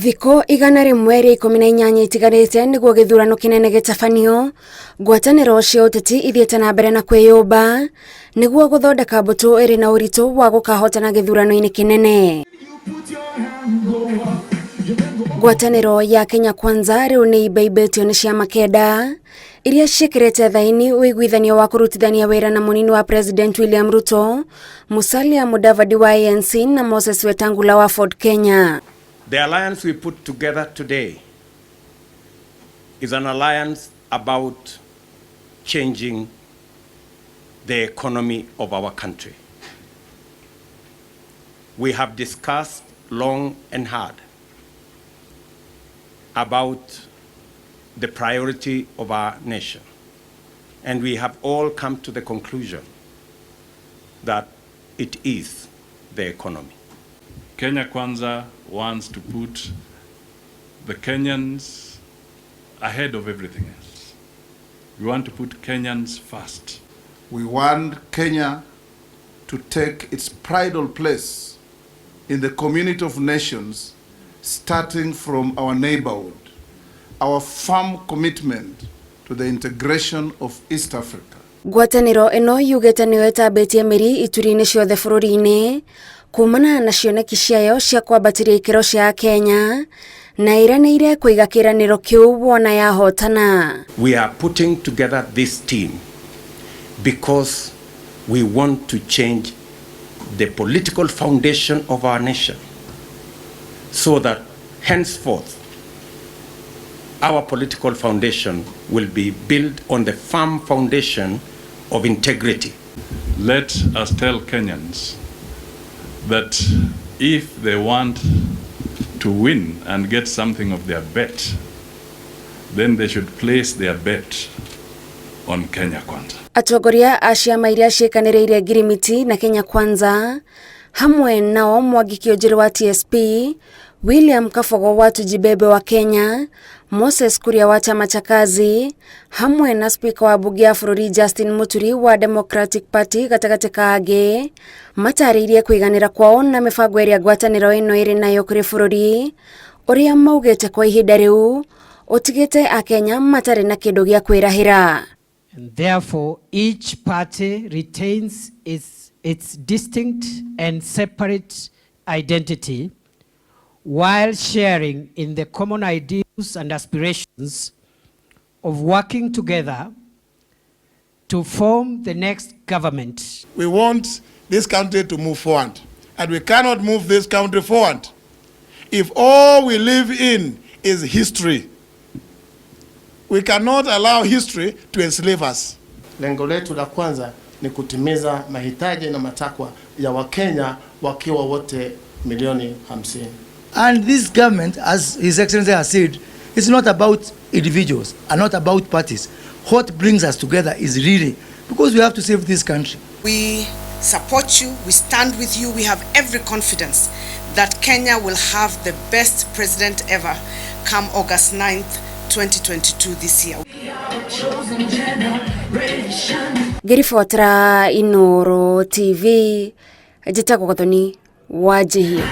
Thikũ 118 itigarĩte nĩguo gĩthurano kĩnene gĩtabanio, ngwatanĩro cia ũteti ithiĩte na mbere na kwĩyũmba nĩguo gũthondeka mbũtũ ĩrĩ na ũritũ wa gũkahotana gĩthurano-inĩ kĩnene. Ngwatanĩro ya Kenya Kwanza rĩu nĩ imbaimbĩtio nĩ ciama kenda iria ciĩkĩrĩte thaini ũiguithanio wa kũrutithania wĩra na mũnini wa President William Ruto, Musalia Mudavadi wa ANC na Moses Wetangula wa Ford Kenya. The alliance we put together today is an alliance about changing the economy of our country. We have discussed long and hard about the priority of our nation. And we have all come to the conclusion that it is the economy. Kenya Kwanza wants to put the Kenyans ahead of everything else. We want to put Kenyans first. We want Kenya to take its pridal place in the community of nations, starting from our neighborhood. Our firm commitment to the integration of East Africa. Ngwatanĩro ĩno yugĩte nĩyo ĩtambĩtie mĩri ituri-inĩ ciothe bũrũri-inĩ kumana na cioneki ciayo cia kwambatĩria ikĩro cia Kenya na ĩranĩire kũiga kĩranĩro kĩu wona yahotana. We are putting together this team because we want to change the political foundation of our nation so that henceforth our political foundation will be built on the firm foundation of integrity. Let us tell Kenyans that if they want to win and get something of their bet, then they should place their bet on Kenya Kwanza. Atongoria a ciama iria ciĩkanĩrĩire ngirimiti na Kenya Kwanza hamwe nao Mwangi Kiunjuri wa TSP, William Kabogo wa Tujibebe wa Kenya, Moses Kuria wa chama cha Kazi hamwe na spika wa bunge ya bũrũri Justin Muturi wa Democratic Party gatagatĩ ka angĩ matarĩirie kũiganĩra kwao na mĩbango ĩrĩa ngwatanĩro ĩno ĩrĩ nayo kũrĩ bũrũri ũrĩa maugĩte kwa ihinda rĩu ũtigĩte akenya matarĩ na kĩndũ gĩa kwĩrahĩra. And therefore, each party retains its distinct and separate identity while sharing in the common ideals and aspirations of working together to form the next government. We want this country to move forward, and we cannot move this country forward if all we live in is history. We cannot allow history to enslave us. Lengo letu la kwanza ni kutimiza mahitaji na matakwa ya Wakenya wakiwa wote milioni 50. And this government, as His Excellency has said, it's not about individuals and not about parties. What brings us together is really because we have to save this country. We support you, we stand with you, we have every confidence that Kenya will have the best president ever come August 9th, 2022 this year. Ngĩribotera Inooro TV, njĩtagwo Gathoni Wanjihia.